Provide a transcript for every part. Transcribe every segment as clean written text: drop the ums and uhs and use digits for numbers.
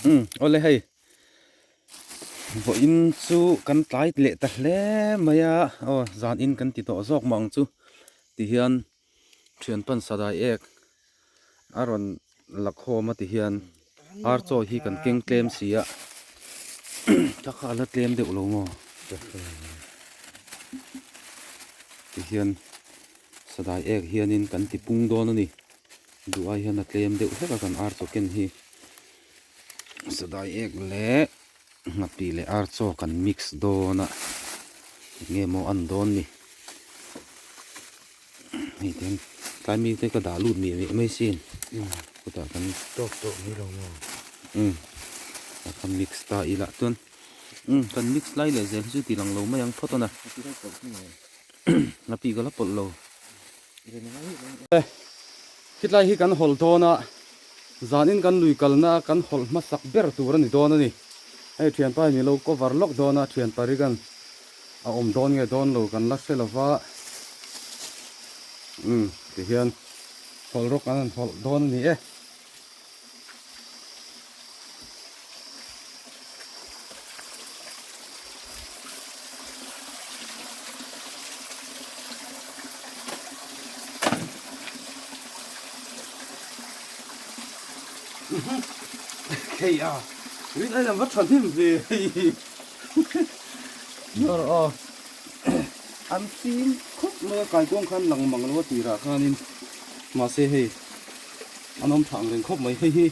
Umm awle hei vawiin chu kan tlai leh ta hle mai a aw zan in kan ti tawh zawk mah ang chu ti hian thian pan sadai ek a rawn la khawm a ti hian ar chaw hi kan keng tlem si a thla kha a la tlem deuh lo maw ti hian sadai ek hianin kan ti pung dawn a ni. Duh ai hian a tlem deuh hlek a kan ar chaw ken hi sadai ek leh nghapih leh ar chaw kan mix dawn a eng nge maw a an dawn ni hei te hian tlai mi te ka dah lut miah miah mai sin chutah kan tawk tawh mai lo maw umm tah khan mix ta ila chuan umm kan mix lai leh zel hi chu ti lang lo mai ang phawt a na nghapih ka la pawlh lo. Khitlai hi kan hawlh dawn a, zanin kan lui kalna kan hawlh hmasak ber tur a ni dawn a ni. Hei thianpa hi ni lo cover lawk dawn a, thianpa Rigan a awm dawn nge dawn lo kan la hre lo va. Umm tihian hawlh rawk an han hawlh dawn a ni e. Hei a rin ai lam va tha hnim ve hei aw an fim khawp mai a kaikuang khan lang mang lo a tirah khanin mahse hei An awm tha ang reng khawp mai hei hi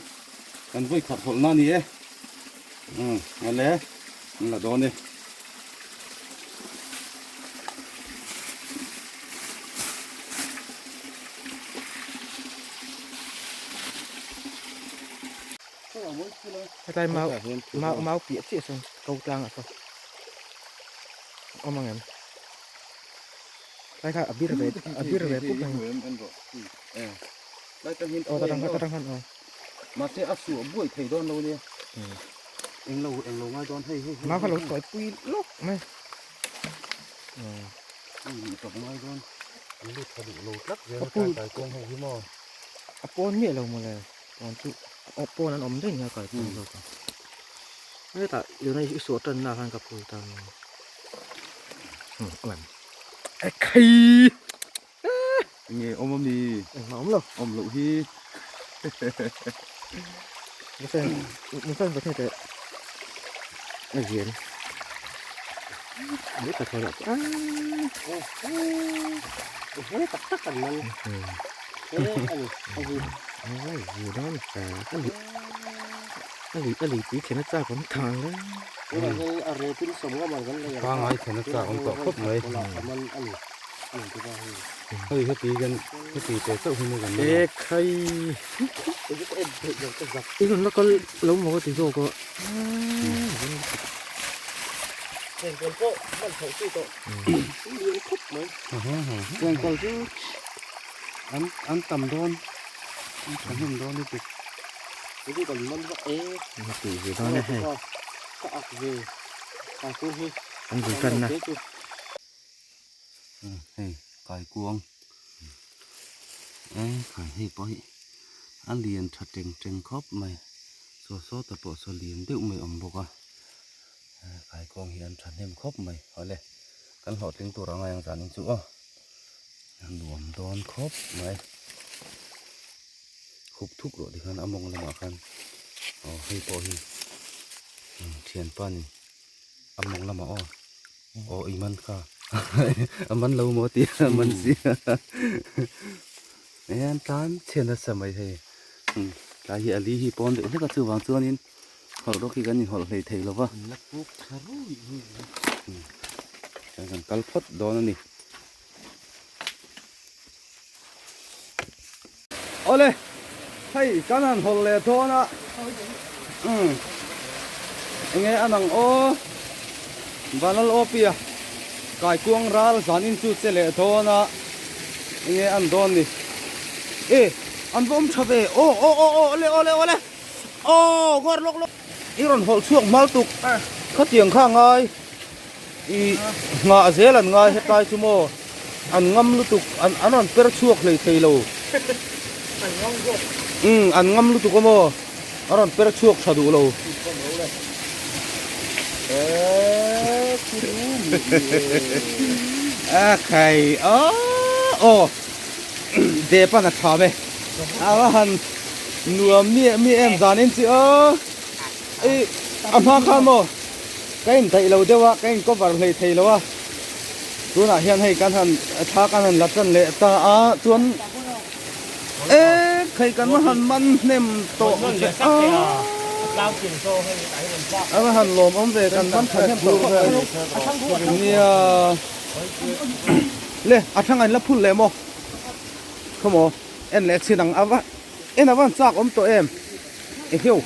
kan vawi khat hawlh na a ni e umm ale an la dawn e. Hetlai mau mau mau piah chiah sawn ko tlang ah sawn awm ang em tlai kha a bir ve a bir ve pup ang. Lai tang hian Aw ta tang ta tang khan aw. Mahse a suah buai thei dawn lo nia. Englo englo ngai dawn hei hei. Mau kha lo tawi pui lawk mai. Umm tawp ngai dawn. An lut tha duh lo tlat zel a kai kai kawng ho hi maw. A pawn miah lo mawle. Pawn chu aw pawn an awm daih nia kai kawng zawk a. Hetah tuna i suah tan na khan ka phul ta. Umm awm em. Ekhai. Nge awm a mi? Engmah awm lo. Awm loh hi. Musan musan va teh a zian. Ni ta thola. He tak tak an man. He ani a hi. Ai zi don ta. Ali ali ali ti thena cha kon thang le. A retin som nga man kan lei. Pangai thena cha awm tawh khawp mai. Man ani. Hei heti hian heti te chauh hi maw kan E khai I rawn la kal lo maw ka ti zawk a. Enkawl pawh hman chhoh chi tawh lian khawp mai. Enkawl chu an an tam dawn an thahnem dawn lutuk. Hei chu kan man vak e. Heti ve dawn e hei. Ka ak ve ka kung hi. An bul tan na. Hei kaikuang e khai hei pawh hi a lian tha teng teng khawp mai saw saw ta pawh saw lian deuh mai a awm bawk a kaikuang hi an thahnem khawp mai awle kan hlawhtling tur a ngai ang zan in chu aw a nuam dawn khawp mai hup thuk rawh tikhan a mawng lamah khan aw hei pawh hi thianpa nen a mawng lamah aw. Aw i man kha a man lo maw tih a man si e an tlan chhe nasa mai hei tlai hi a li hi pawn deuh hlek a chuvang chuanin hawlh rawk hi kan inhawlh hlei thei lo va chuan kan kal phawt dawn a ni. Awle hei kan han hawlh leh dawn a umm enge a nang aw Vanlal Awpia kaikuang ral zan in chu che leh dawn a enge an dawn ni e an va awm tha ve aw aw aw aw awle awle awle aw ngawr lawk lawk i rawn hawlh chhuak hmal tuk khatiang kha a ngai. I nghah zel an ngai hetlai chu maw an ngam lutuk an an rawn per chhuak hlei thei lo. An ngam zawk. Umm an ngam lutuk a maw. A rawn per chhuak tha duh lo. A khai aw depan a tham e a va han nuam miah miah em zanin chu aw ei a hma khan maw ka in daih lo deuh a ka in cover hlei thei lo a tunah hian hei kan han thla kan han la tan leh ta a chuan. E khai kan va han man hnem tawh ve a a va han lawm awm ve kan man tha hnem tawh khawp mai nia le a thang an la phul leh maw khawmaw en leh chin ang a va en a van chak awm tawh em e hiu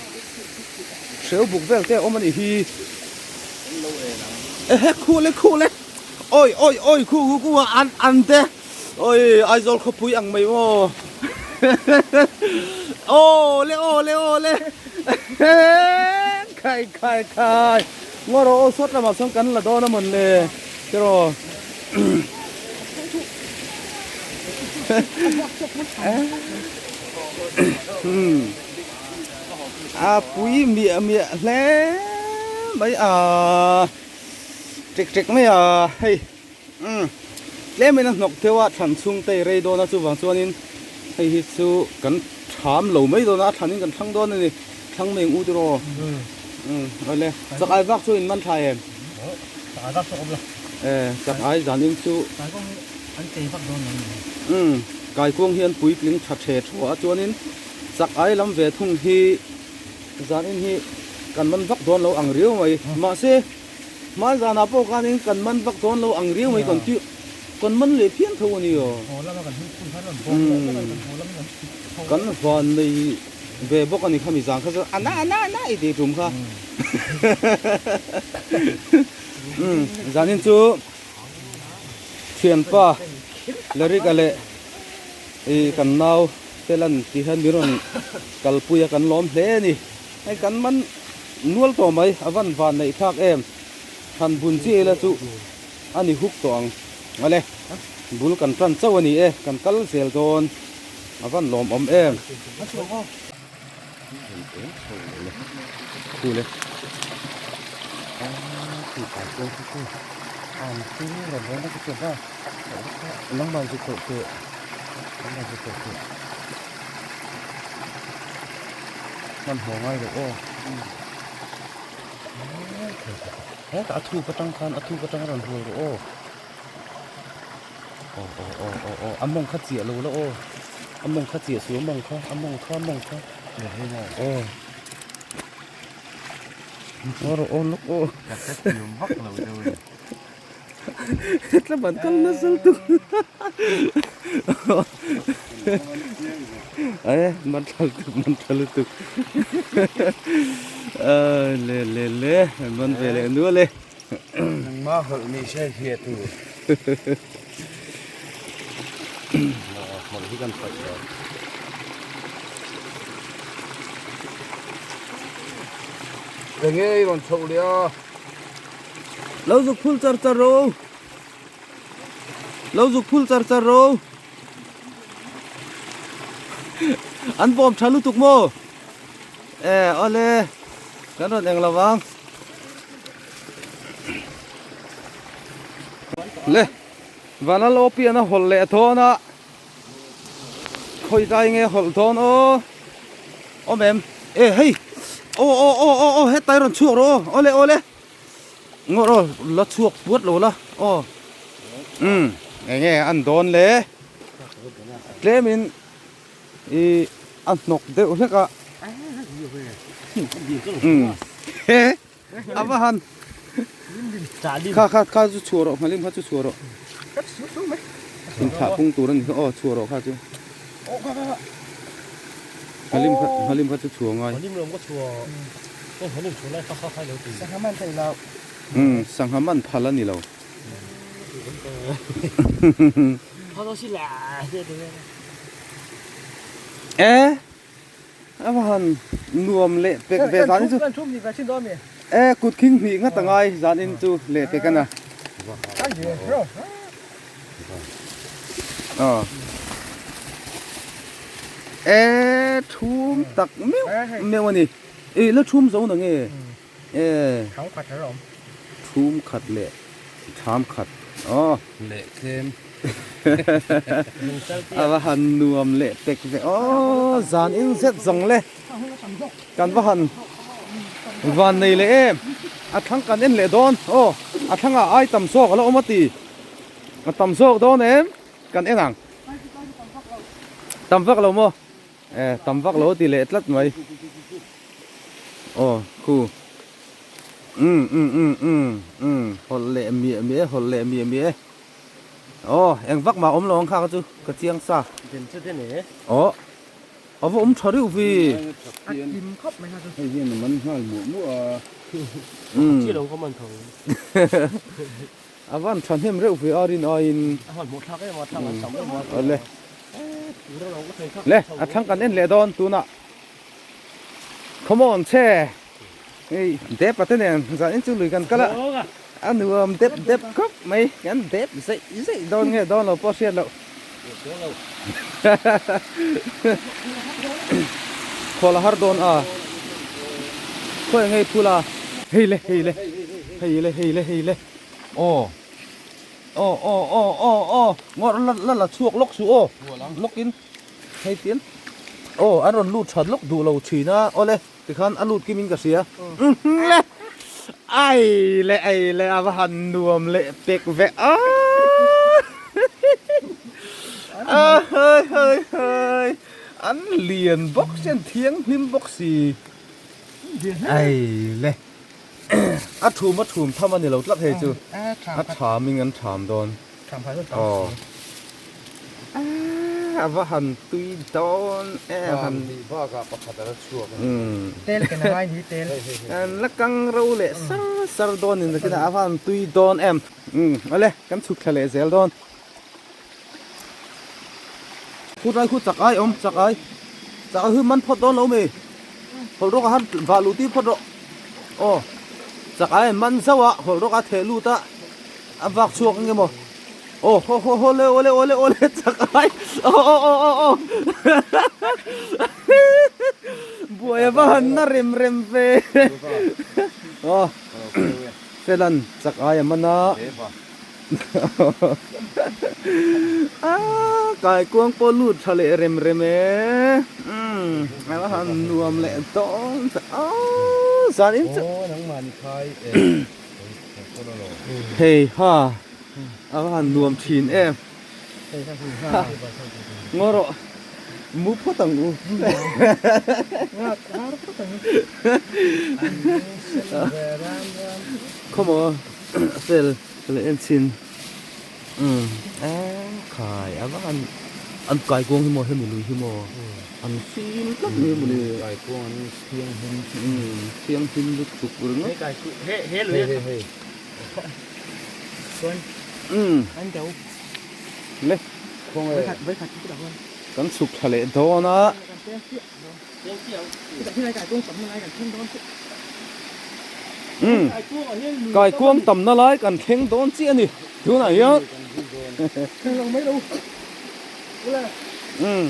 hreu buk vel te a awm a nih hi ehe khu le khu le awi awi awi khu khu khu an an te. Oi Aizawl khawpui ang mai maw Aw le aw le aw le Khai khai khai Ngaw rawh aw sawt lamah chuan kan la dawn a mawn le Tiraw A pui miah miah hle mai a Ṭek ṭek mai a hei. Umm tlem in a hnawk deuh a thlan chhung te i rei dawn a chuvang chuanin hei hi chu kan tham lo mai dawn a a thlan in kan thlang dawn a ni thlang mai ang u tiraw umm awle chak ai vak chu in man tha em e chak ai zan in chu umm kaikuang hi an puitling tha the thaw a chuanin chak ai lam ve thung hi zan in hi kan man vak dawn lo ang riau mai mahse. Hmai zanah pawh khanin kan man vak dawn lo ang riau mai kan tih kan man leh phian tho a ni aw. Kan van nei ve bawk a ni kha mi zan kha chu a na na na i tih tum kha. Zanin chu thianpa Larika leh i kan nau Felan tih hian min rawn kalpui a kan lawm hle a ni. Hei kan man Nual tawh mai, a van van neih thlak em? Thlan bun chiah ila chu a ni huk tawh ang. Awle, bul kan tan chauh a ni e, kan kal zel dawn. A van lawmawm em? Khu le. Nangmah zu tawh teh. Nangmah zu tawh teh. Hmanhmawh ngai loh aw. Hetah a thuk atang khan a thuk atang a rawn hual rawh aw. Aw aw aw aw aw a mawng kha chiah lo la aw. A mawng kha chiah suh a mawng kha a mawng kha a mawng kha. Aw. Aw rawh aw lawk aw. Ka hrethiam vak lo deuh a ni. Hetlam an kal nasa lutuk e man tha lutuk man tha lutuk le le le man ve leh nual e nangma hawlh ni se hria tur hawlh hi kan paih lo Enge i rawn chhoh leh a. Lo zuk phul char char ro. Lo zuk phul char char ro. An bawm tha lutuk maw? E, awle. Kan rawn eng lovang. Le, Vanlal Opian a hawlh leh dawn a. Khawi dai nge hawlh dawn aw. Awm em? E, hei. Aw, aw, aw, aw, aw, hetlai rawn chhuak rawh aw. Awle, awle. Ngawr aw la chhuak puat lo la aw umm eng nge an dawn le tlemin ih a hnawk deuh hlek a umm he a va han kha kha kha chu chhuah rawh nghalim kha chu chhuah rawh inthlah pung tur a ni kha aw chhuah rawh kha chu nghalim kha nghalim kha chu chhuah ngai. Umm sangha man phal a ni lo. E a va han nuam leh pek ve zan in chu e kut khing hnih nghat a ngai zan in chu leh pek a na. Aw. E thum tak meuh meuh a ni. I la thum zo na nge? E. Tham khat a awm. Thum khat leh tham khat. Aw. Leh tlem. A va han nuam leh pek ve. Aw zan in zet zawng le. Kan va han van nei leh em. A thlang kan en leh dawn. Aw a thlangah ai tam zawk a la awm a ti. A tam zawk dawn em? Kan en ang. Tam vak lo maw? E, tam vak lo ti leh tlat mai. Aw, khu. Um, um, um, um, um, hawlh leh miah miah e, hawlh leh miah miah e. Aw, eng vak mah awm lo ang kha kha chu, ka chiang sa. Den chu den e. Aw, a va awm tha reuh vi. A kim khawp mai kha chu. Hei hian a man nghal muah muah a. Um. Chi lo ka man tho. A van tha hnem reuh ve a rin aiin. A hman hmuh thlak em a thlang an tam em a. Awle. Le a thlang kan en leh dawn tunah. Come on che. Hei dep a te nen zan in chu lui kan kal a. A nuam dep dep khawp mai kan dep zeih zeih dawn nge dawn lo pawh hriat loh. Khawl a har dawn a. Khawi ngei phul a. Hei le hei le hei le hei le hei le. Aw aw aw aw aw aw ngawr la la la chhuak lawk suh aw lawk in hei tin aw an rawn lut that lawk duh lo thin a awle tikhan a lut kim in ka hria le ai le ai le a va han nuam leh pek ve a a hei hei hei an lian bawk si an thianghlim bawk si ai le. A thum a thum tham a ni lo tlat hei chu a tham in an tham dawn aw a va han tui dawn em han tel ken a ngai ni tel an la kang ro leh sar sar dawn in nakin a va han tui dawn em awle kan chhuk thla leh zel dawn Khut ai khut chak ai awm chak ai chak ai hu man phawt dawn lo mi hawlh rawk a han vah luh tir phawt rawh aw chak ai an man zauh a hawlh rawk a theh lut a a vak chhuak eng emaw aw haw haw haw le awle awle awle chak ai aw aw aw aw aw buai a va han na rem rem ve aw felan chak ai a man a. Aaa kaikuang pawh lut tha leh rem rem e umm a va han nuam leh dawn ta aaa zan in chu hei ha a va han nuam thin em ngaw rawh mu phawt ang u khawmaw fel. Leh en chhin umm khai a vang an an kaikuang hi maw hemi lui hi maw an fim tlat mai maw ni kaikuang an thianghlim umm thianghlim lutuk ringawt he he lui hei hei chuan umm an do le kan chhuk thla leh dawn a. Umm kaikuang tamna lai kan thleng dawn chiah a ni tunah hian umm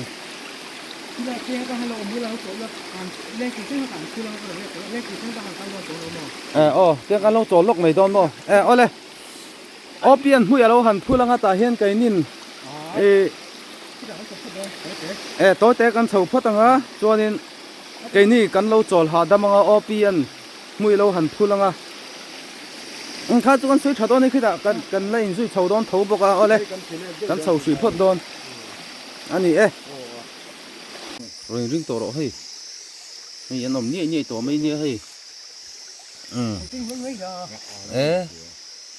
eh aw tiang kan lo chawl lawk mai dawn maw eh awle aw pian hmui alo han phul anga tah hian keinin ih. E tawi te kan chho phawt ang a chuanin keini kan lo chawl hahdam ang a aw pi an hmui lo han phul ang a eng kha chu kan sawi tha dawn a ni khitah kan kan la inzui chho dawn tho bawk a awle kan chho hrih phawt dawn a ni e. Rawn ring tawh rawh hei hei an awm niaih niaih tawh mai nia hei umm e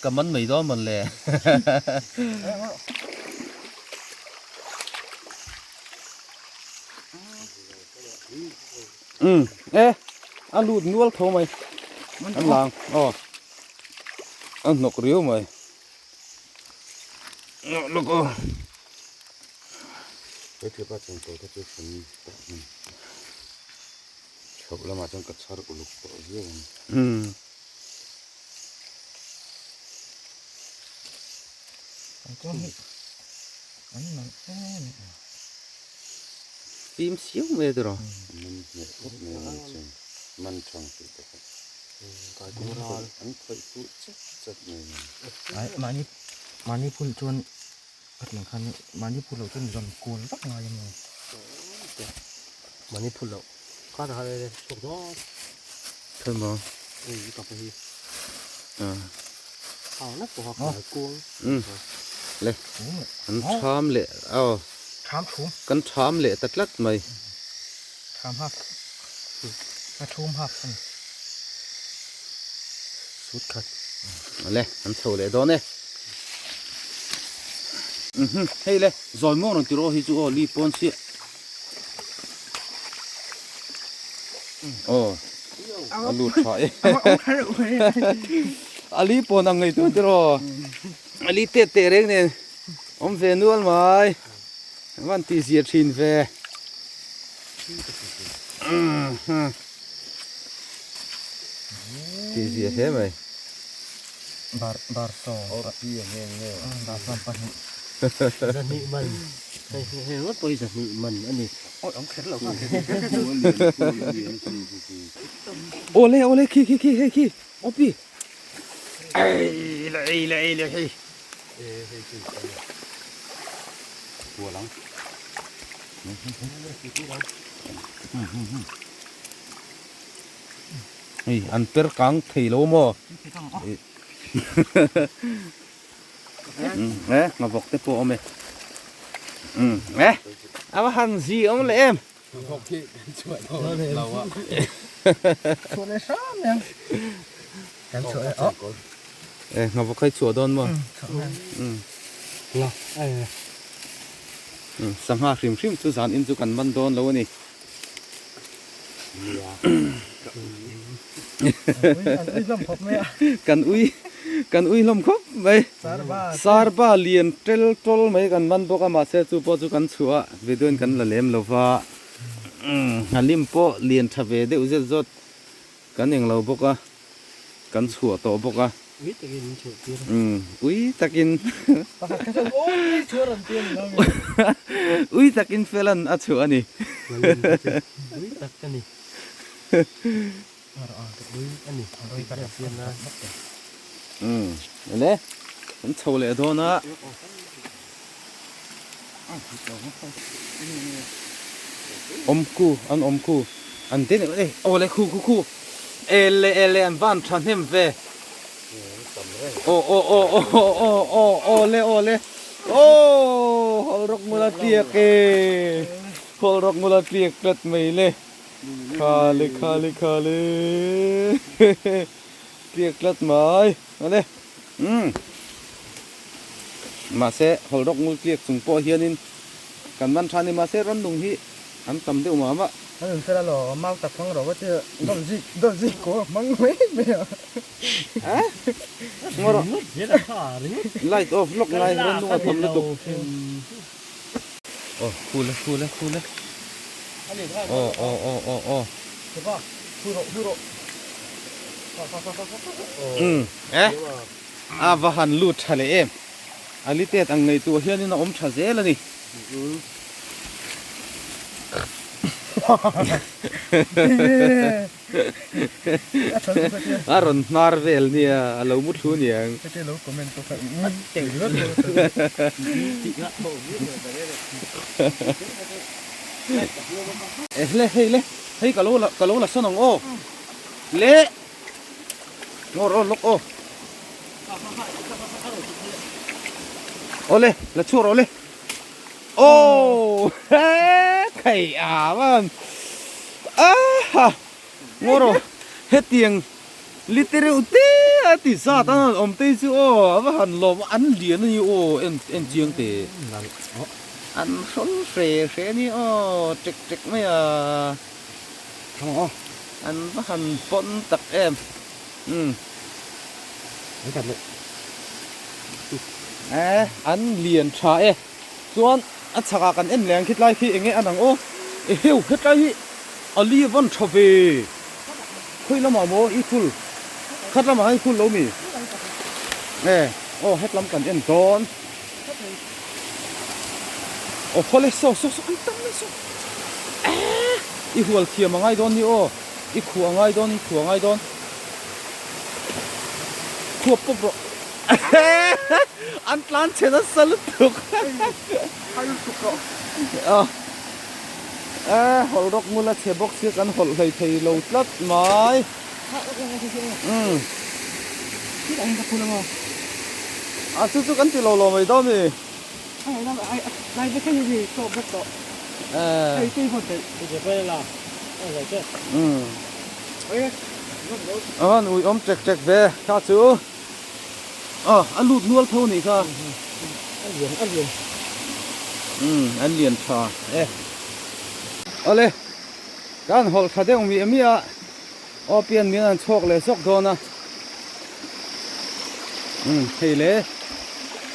ka man mai dawn mawn le. Um e a lut nual tho mai an lang aw a hnawk riau mai nawh lawk aw he thipa chengkawl kha chu hran tak a ni chhoh lamah chuan ka chhar uluk tawh viau ang um. fim siau mai a tiraw. Man hneh khawp mai a ni chu. Man thang tih te kha. An khawih fuh chat chat mai a ni. Ai mahni mahni phul chuan ka tiang khan mahni phul loh chuan zawn kual vak ngai a maw. Mahni phul loh kha ta kha chhuak dawn. Khawi maw? Ui i papa hi. Ah. Hau na pawh a kai kuang. Um. Le. An tham leh aw. Tham thum. Kan tham leh ta tlat mai. Tham hak. A thum hak ani. Sut khat. Le, an chho leh dawn e. Mhm, hei le, zawi muang rawn ti rawh hi chu aw li pawn chiah. Aw, a lut tha e. A li pawn ang ngei tur tiraw. A li tet teh reng nen awm ve nual mai. Van tih zia thin ve. Tih zia hle mai. Bar bar sawm. Aw pi a nge nge. Bar sawm pahnih. Zahnih man. Hei hei ringawt pawh hi zahnih man a ni. Awi awm kher lo kha. Awle awle khi khi khi hei khi aw pi. Ei le ei le ei le hei. Kual ang. Hei an per kang thei lo maw. E ngavawk te pawh a awm e e a va han zi awm leh em Ngavawk hi kan chhuah dawn lo a chhuah leh hram mai ang kan chhuah leh aw e ngavawk hi chhuah dawn maw la ai sangha hrim hrim chu zan in chu kan man dawn lo a ni Kan ui kan ui hlawm khawp mai sarba lian tel tawl mai kan man bawk a mahse chu pawh chu kan chhuah a video in kan la lem lo va halim pawh lian tha ve deuh zet zawt kan englo bawk a. Kan chhuah tawh bawk a. Ui takin min chhuah tir a. Umm ui takin. Pakhat kha chuan aw ui chhuah rawn ti a ni lo mi. Ui takin Felan a chhuah a ni. Ui tak ka ni. Ui a ni. Ui ka tak siam na. Umm ele kan chho leh dawn a. Awmku an awmku an den eh aw le khu khu khu ele ele an van tha hnem ve aw aw aw aw aw aw aw le aw le aw hawl rawk mula tliak e hawl rawk mula tliak tlat mai le khale khale khale tliak tlat mai ale umm. Mahse hawl rawk ngul tliak chung pawh hianin kan man tha a ni. Mahse rannung hi an tam deuh mah mah. An rawn fel alawm, mau tak hmang rawh ka ti a, dawlh zik dawlh zik kawr hmang mai mai a. Ngaw rawh. Light off lawk ngai rannung a tam lutuk. Aw khu le khu le khu le. Aw aw aw aw aw. Umm eh. A va han lut tha leh em. A litet ang ngei tur hianin a awm tha zel a ni. A rawn hnar vel nia, a lo mu thlu niang. Ehle hei le, hei ka lo la ka lo la sawn ang aw. Le. Ngawr aw lawk aw. Awle, la chhuak rawh le. Aw, khai a man. Aha. Ngawr aw. Hetiang litereuh te a ti zat a awm te chu aw a va han lawm an lian a ni aw en en chiang te. An hrawl hre hre a ni aw tek tek mai a. An va han pawn tak em. Umm. Eh, an lian tha e. Chuan a chhakah kan en leh ang khitlai khi enge an ang aw. Eheu, hetlai hi a li vawn tha ve. Khawi lamah maw i phul? Khat lamah khan i phul lo mi? Eh, aw hetlam kan en dawn. Aw khawle saw saw saw an tam mai saw. I hual thiam a ngai dawn ni aw. I khuh a ngai dawn, i khuh a ngai dawn. Khuap pawp rawh. An tlan chhe nasa lutuk. Hai lutuk rawh. Eh, hawlh rawk ngul a chhe bawk sia kan hawlh hlei thei lo tlat mai. Umm. A chu chu kan ti lo lo mai dawn ni. Eh. Umm. Aw ui awm ṭek ṭek ve kha chu. Aw a lut nual tho nih kha. A lian a lian. Umm an lian tha e. Awle kan hawlh tha deuh miah miah a aw pian min an chhuak leh zawk dawn a. Umm hei le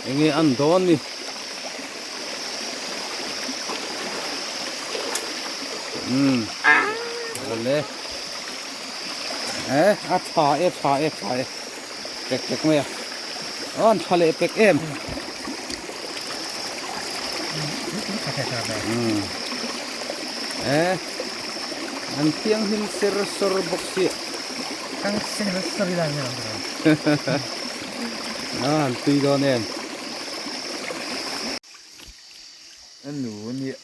enge an dawn ni. Umm awle eh a tha e tha e tha e. Pek pek mai a, aw an tha leh pek em. Eh, an thianghlim ser sawr bawk si. Kang sen la sawr ila ni ang tura. A an tui dawn em. A nu a nia.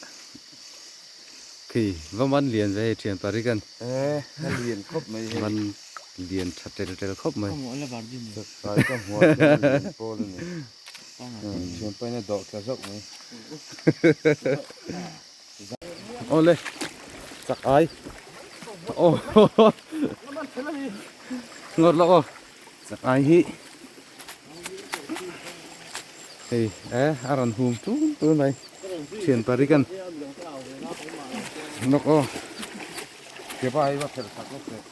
Khi va man lian ve hei thian parikan. Eh, a lian khawp mai hei. Man lian tha tel tel khawp mai. Chakai ka hmuh ah hian a lian pawl a ni. Thianpa in a dawh tla zauh mai. Awle chak ai. Aw ngawt lawk aw chak ai hi hei eh a rawn hum tum tum mai thian parikan lawk aw. Kepa hi va phelh sak lawk teh.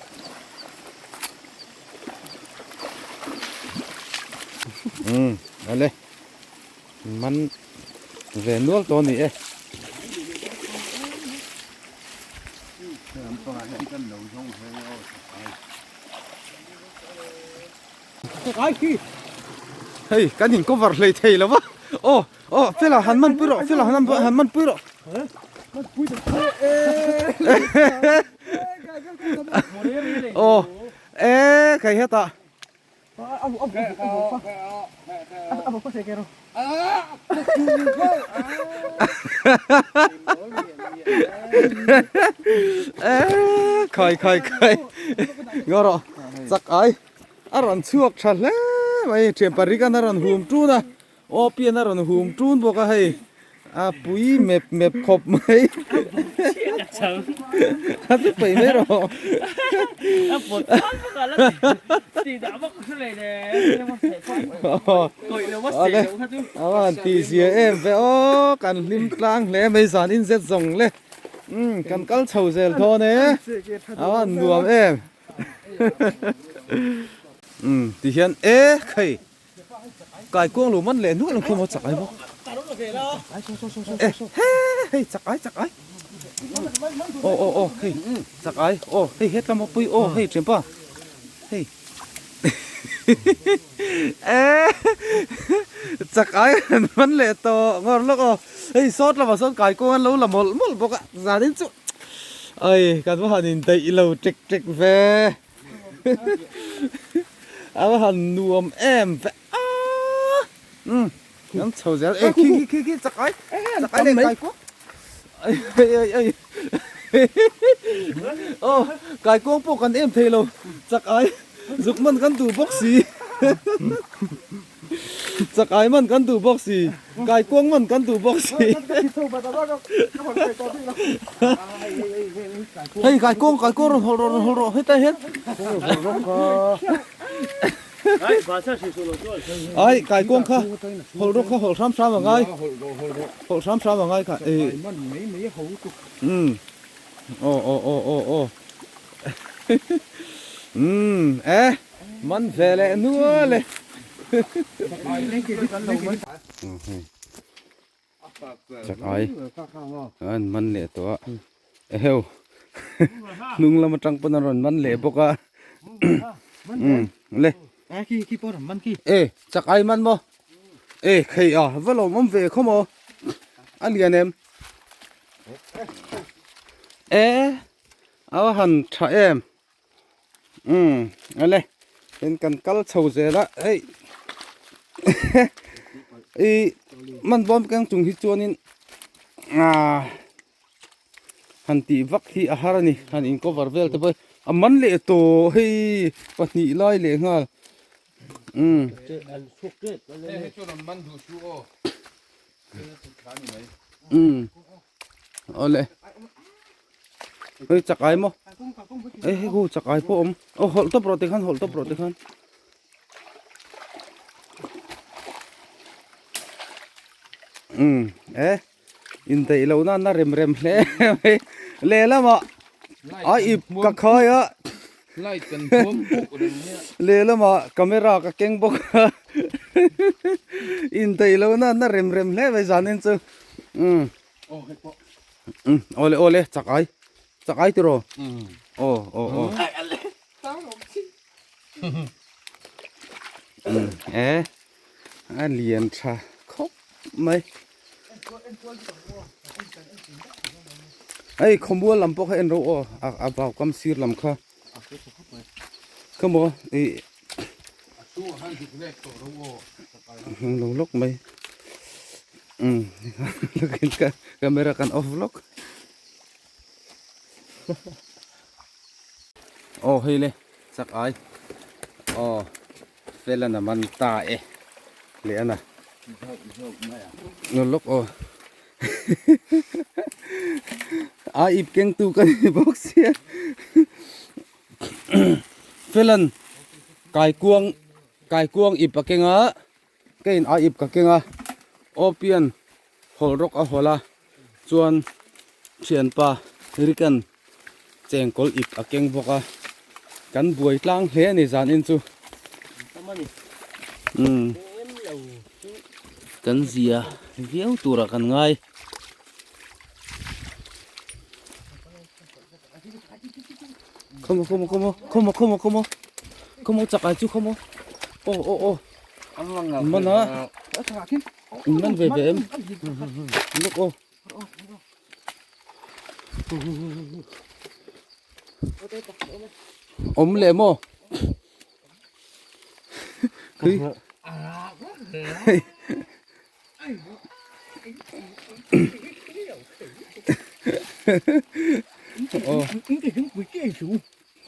Umm ale man ve nual tawh a ni e. Hei kan in cover hlei thei lo va aw aw fela han man pui rawh fela han han man pui rawh. Aw e kai hetah. Khai khai khai ngaw rawh chak ai a rawn chhuak tha hle mai thian parikan a rawn hum tun a aw pian a rawn hum tun bawk a hei. A pui mep mep khawp mai. A chu peih mai rawh. A pawt pal bawk a la ti dah bawk hre leh le. Kawih lo a seh lo kha chu. A van ti zia em ve aw kan hlim tlang hle mai zan in zet zawng le. Umm kan kal chho zel dawn e. A van nuam em. Umm ti hian e khei. Kai kuang lo man leh nual ang khawm a chak ai bawk. Eh he hei chak ai chak ai. Aw aw aw hei chak ai aw hei hetlam a pui aw hei thianpa hei eh chak ai an man leh tawh ngawr lawk aw hei sawt lamah sawn kai kuang an lo la mawlh mawlh bawk a zanin chu ai kan va han indaih lo tek tek ve. A va han nuam em ve a umm kan chho zel e khi khi khi khi chak ai chak ai leh kai kuang ai ai ai aw kai kuang pawh kan em thei lo chak ai zuk man kan duh bawk si Chak ai man kan duh bawk si, kai kuang man kan duh bawk si. Hei kai kuang kai kuang rawn hawlh rawh rawn hawlh rawh hetlai hian. Ai kai kuang kha hawlh rawh kha hawlh hram hram a ngai. Hawlh hram hram a ngai kha. Umm aw aw aw aw aw. Umm eh. Man ve leh nual e. Chak ai an man leh tawh a eheu hnung lam atang pawn an rawn man leh bawk a umm le e chak ai man maw e khei a va lawm awm ve khaw maw a lian em. E a va han tha em umm ale tin kan kal chho zel a hei ih man bawm keng chung hi chuanin ah han tih vak hi a har a ni han in cover vel te pawh hi a man leh tawh hei pahnih lai leh nghal umm. Umm awle hei chak ai maw hei hei khu chak ai pawh a awm aw hawlh tawp rawh tikhan hawlh tawp rawh tikhan umm e indaih loh nan a rem rem hle mai lehlamah a ip ka khai a Light kan huam buk reng mai a. Lehlamah camera ka keng bawk a indaih loh nan a rem rem hle mai zanin chu umm Aw hei pawh. Umm awle awle chak ai chak ai tiraw aw aw aw umm e a lian tha khawp mai. Hei khawmual lam pawh kha en ro aw a vau kam sir lam kha kha maw ih lo lawk mai umm camera kan off lawk aw hei le chak ai aw. Felan a man ta e leh a na ngaw lawk aw a ip keng tu ka ni bawk sia Felan kaikuang kaikuang ip a keng a ka in a ip ka keng a Opian hawlh rawk a hawlh a chuan thianpa Rick-a'n chengkawl ip a keng bawk a kan buai tlang hle a ni zanin chu umm kan zia viau turah kan ngai khawmaw khawmaw khawmaw khawmaw khawmaw khawmaw khawmaw chak ai chu khawmaw aw aw aw man a man ve ve em luk aw Awm leh maw? Khui. Aw.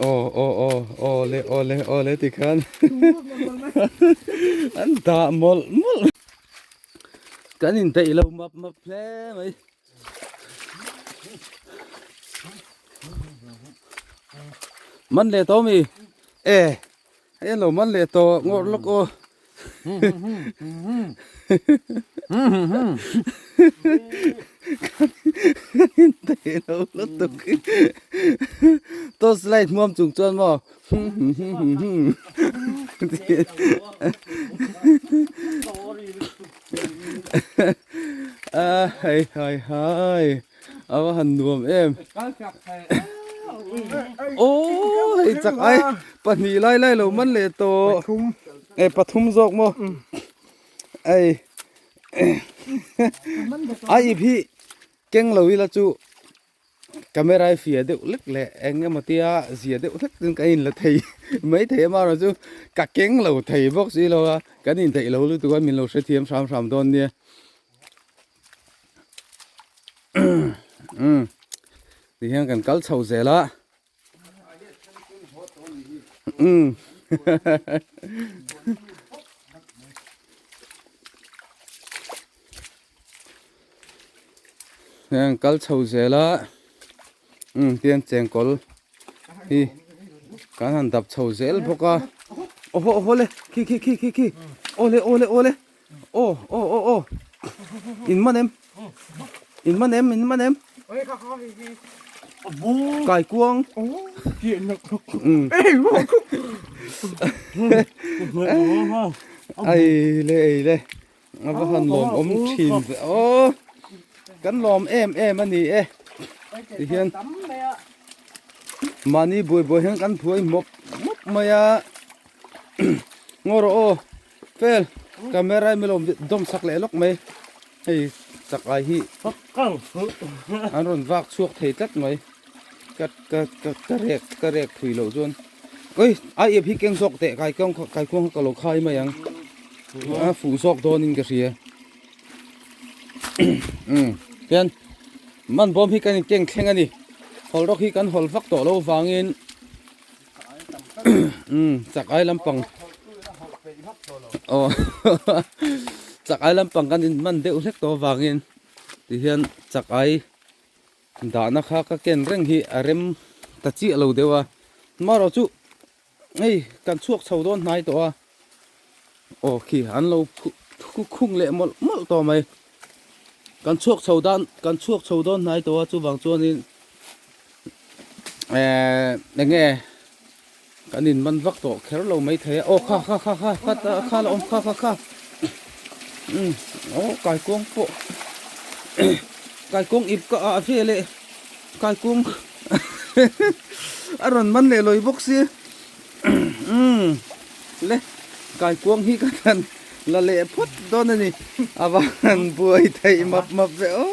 Aw aw aw aw le aw le aw le tikhan an dah mawlh mawlh. Kan indaih lo map map hle mai. Man leh tawh mi? E hei an lo man leh tawh ngawrh lawk aw. Kan indaih lo lutuk torch light hmuam chung chuan maw. A hai hai hai a va han nuam em aw hei chak ai pahnih lai lai lo man leh tawh e pathum zawk maw ei a ip hi keng lo ila chu. Camera hi fia deuh hlek leh eng emaw tia zia deuh hlek chuan ka inla thei mai thei a marawh chu ka keng lo thei bawk si lo a kan intheih lo lutuk a min lo hrethiam hram hram dawn nia umm tihian kan kal chho zel a umm Heng kal chho zel a umm tian chengkawl hi kan han dap chho zel bawk a awhaw awhaw le khi khi khi khi khi awle awle awle aw aw aw aw in man em in man em in man em kaikuang umm ei le ei le. A va han lawm awm thin ve aw kan lawm em em a ni e tihian mahni buai buai hian kan phuai mawp mawp mai a ngaw rawh aw fel camera hi milawm dawm chak leh lawk mai hei chak ai hi an rawn vak chhuak thei tlat mai. Ka ka ka ka rek ka rek thui loh chuan oi a ip hi keng zawk teh kai kawng kai kawng ka lo khai mai ang a fuh zawk dawnin ka hria um hian man bawm hi kan in keng thleng a ni hawl rawk hi kan hawl vak tawh loh vangin um chak ai lampang aw chak ai lampang kan in man deuh hlek tawh vangin tihian chak ai Dahna kha ka ken reng hi a rem ta chiah lo deuh a, marawh chu hei kan chhuak chho dawn hnai tawh a, aw khi an lo khung leh mawlh mawlh tawh mai, kan chhuak chho dan kan chhuak chho dawn hnai tawh a chuvang chuanin ehh eng nge kan in man vak tawh kher lo maithei a, aw kha kha kha kha kha kha la awm kha kha kha umm aw kaikuang pawh kaikuang ip ka ah vel e kaikuang a rawn man leh lawi bawk si umm le kaikuang hi ka han la leh phawt dawn a ni a van buai theih map map ve aw.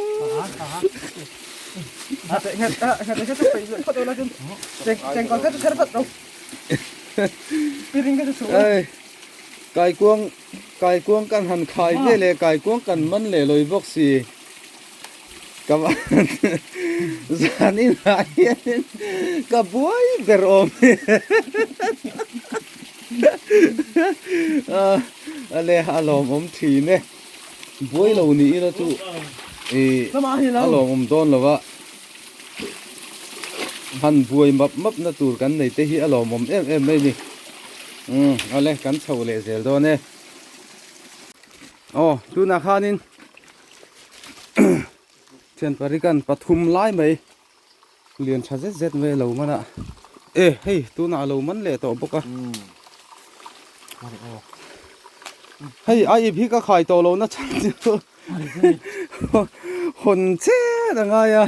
Kaikuang kaikuang kan han khai ve leh kaikuang kan man leh lawi bawk si ka van zan inah hianin ka buai ber awm a le a lawmawm thin e buai lo ni ila chu ih a lawmawm dawn lo va han buai map map na tur kan nei te hi a lawmawm em em mai ni umm awle kan chho leh zel dawn e aw tunah khanin thian parikan pathum lai mai lian tha zet zet mai a lo man a e hei tunah a lo man leh tawh bawk a hei a ip hi ka khai tawh lo na chhan chu hawn chet a ngai a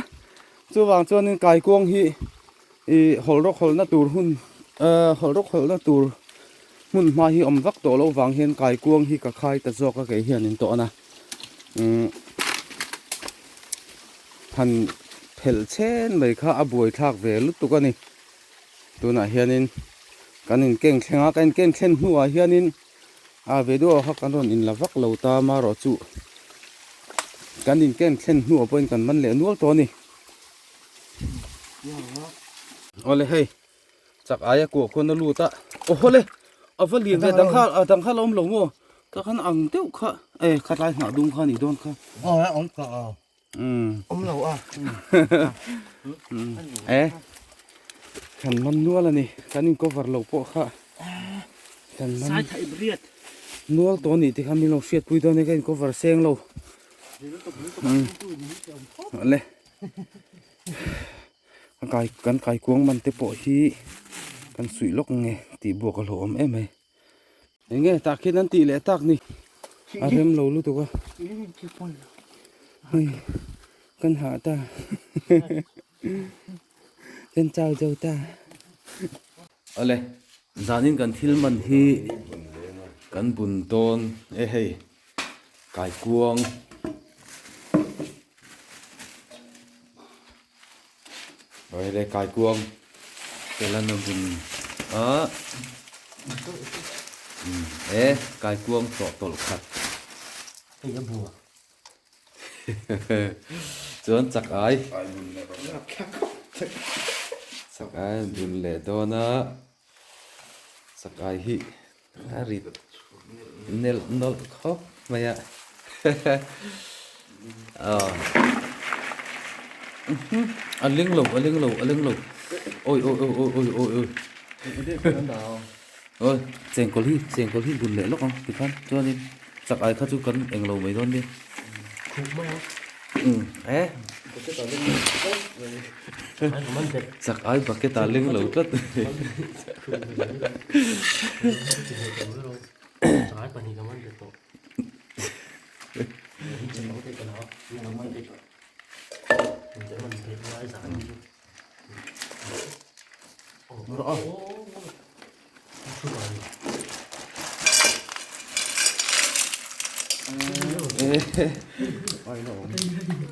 chuvang chuanin kaikuang hi ih hawlh rawk hawlhna tur hun ehh hawlh rawk hawlhna tur hmun hma hi awm vak tawh loh vang hian kaikuang hi ka khai ta zawk a kei hian in tawn a umm han phelh chhen mai kha a buai thlak ve lutuk a ni tunah hianin kan in keng thleng a kan in keng thlen hnuah hianin a video kha kan rawn in la vak lo ta marawh chu kan in keng thlen hnuah pawhin kan man leh nual tawh a ni. Awle hei chak aia kuah khawn a lut a aw hawle a va lian ve dang kha a dang kha la awm lo maw ta khan ang deuh kha e khatlai hnah dum kha a nih dawn kha aw a awm ka aw umm awm lo a e kan man nual a ni kan in cover lo pawh kha kan man sai thaih briat nual tawh a nih te kha min lo hriatpui dawn e ka in cover seng lo umm awle. A kai kan kaikuang man te pawh hi kan suih lawk nge tih buak a hlauhawm em mai eng nge tah khian an tih leh tak ni a rem lo lutuk a hei kan hah ta kan chau zo ta awle zanin kan thil man hi kan bun dawn e hei kaikuang. Awle kaikuang tel an bun a e kaikuang tawh tawlh khat chuan chak ai chak ai an bun leh dawn a chak ai hi a rit nelh nawlh khawp mai a a leng lo a leng lo a leng lo awi awi awi awi awi awi awi chengkawl hi chengkawl hi bun leh lawk ang tikhan chuanin chak ai kha chu kan englo mai dawn nia e Chak ai bucket ah leng lo tlat.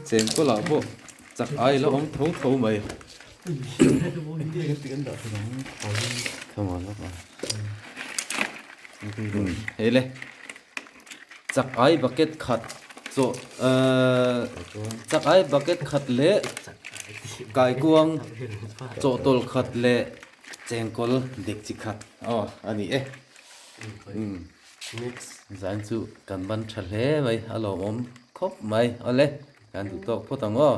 Chengkawl ah pawh chak ai la awm tho tho mai. Hei le chak ai bucket khat chaw ehh chak ai bucket khat leh kaikuang chawhtawlh khat leh chengkawl dek chi khat aw a ni e umm zan chu kan ban tha hle mai a lawmawm khawp mai awle kan duh tawk phawt ang aw.